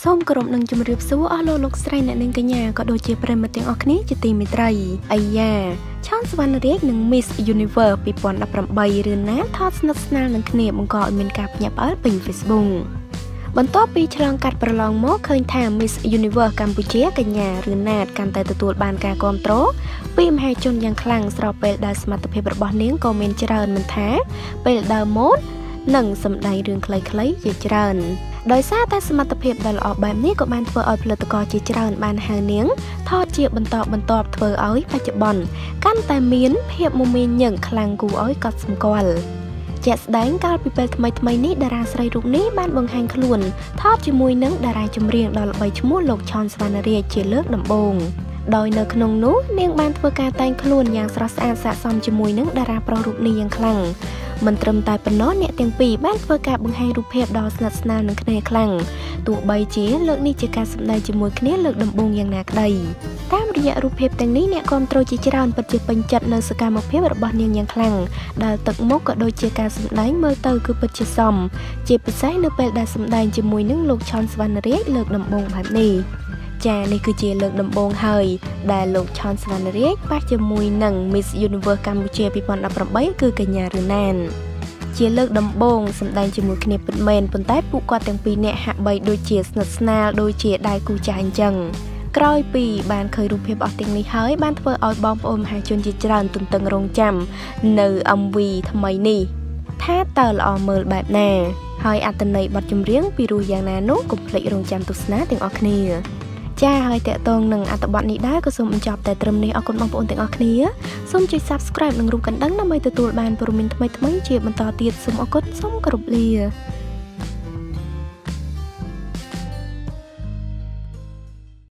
សូមគោរពនឹងជម្រាបសួរអស់លោកលោកស្រីអ្នកនាងកញ្ញាក៏ដូចជាប្រិយមិត្តទាំងអស់គ្នាជាទីមេត្រី។ អាយ៉ាឆនសវណ្ណរាជនិង Miss Universe 2018 រឿនណាថតស្និទ្ធស្នាលនឹងគ្នាបង្កឲ្យមានការភ្ញាក់ផ្អើលពេញ Facebook។ បន្ទាប់ពីឆ្លងកាត់ប្រឡងមកឃើញថា Miss Universe កម្ពុជាកញ្ញារឿនណាតកាន់តែទទួលបានការគាំទ្រពីមហាជនយ៉ាងខ្លាំង ស្របពេលដែលសមត្ថភាពរបស់នាងក៏មានច្រើនមិនថាពេលដើរម៉ូដនិងសម្ដែងរឿងខ្លីៗជាច្រើន។ ដោយសារតែសមត្ថភាពដ៏ល្អបែបនេះក៏បានធ្វើឲ្យផលិតករជាច្រើនបានហៅនាងថតជាបន្តបន្ទាប់ ធ្វើឲ្យបច្ចុប្បន្នកាន់តែមានភាពមមាញឹកខ្លាំងគួរឲ្យកត់សម្គាល់។ ជាក់ស្ដែងកាលពីពេលថ្មីៗនេះ តារាស្រីរូបនេះបានបង្ហាញខ្លួនថតជាមួយនឹងតារាចម្រៀងដ៏ល្បីឈ្មោះលោកឆនសវណ្ណរាជជាលើកដំបូង ដោយនៅក្នុងនោះនាងបានធ្វើការតែងខ្លួនយ៉ាងស្រស់ស្អាតស័ក្តិសមជាមួយនឹងតារាប្រុសរូបនេះយ៉ាងខ្លាំង។ មិនត្រឹមតែប៉ុណ្ណោះ អ្នកទាំងពីរបានធ្វើការបង្ហាញរូបភាពដ៏ស្និទ្ធស្នាលនឹងគ្នាខ្លាំង ទោះបីជាលើកនេះជាការសម្ដែងជាមួយគ្នាលើកដំបូងយ៉ាងណាក្តី។ តាមរយៈរូបភាពទាំងនេះ អ្នកគាំទ្រជាច្រើនពិតជាពេញចិត្តនៅសកម្មភាពរបស់នាងយ៉ាងខ្លាំង ដែលទឹកមុខក៏ដូចជាការសម្ដែងមើលទៅគឺពិតជាសម ជាពិសេសនៅពេលដែលសម្ដែងជាមួយនឹងលោកឆនសវណ្ណរាជលើកដំបូងបែបនេះ។ ចានេះគឺជាលើកដំបូងហើយដែលលោកឆនសវណ្ណរាជប៉ះជាមួយនឹង Miss Universe កម្ពុជា2018 គឺកញ្ញារឿណានជាលើកដំបូងសម្ដែងជាមួយគ្នាពិតមែន ប៉ុន្តែពួកគាត់ទាំងពីរនាក់ហាក់បីដូចជាស្និទ្ធស្នាលដូចជាដៃគូចាស់អញ្ចឹង។ ក្រោយពីបានឃើញរូបភាពអស់ទាំងនេះហើយ បានធ្វើឲ្យបងប្អូនមហាជនជាច្រើនទន្ទឹងរង់ចាំនៅ MV ថ្មីនេះថាតើល្អមើលបែបណា ហើយអត្ថន័យបទចម្រៀងពីរោះយ៉ាងណានោះ កុំភ្លេចរងចាំទស្សនាទាំងអស់គ្នា។ ចាហើយតកតងនឹងអត្ថបទនេះដែរក៏សូមបញ្ចប់តែត្រឹមនេះ។ អរគុណបងប្អូនទាំងអស់គ្នា សូមចុច Subscribe និងរូបកណ្ដឹងដើម្បីទទួលបានព័ត៌មានថ្មីៗជាបន្តទៀត។ សូមអរគុណ សូមគោរពលា។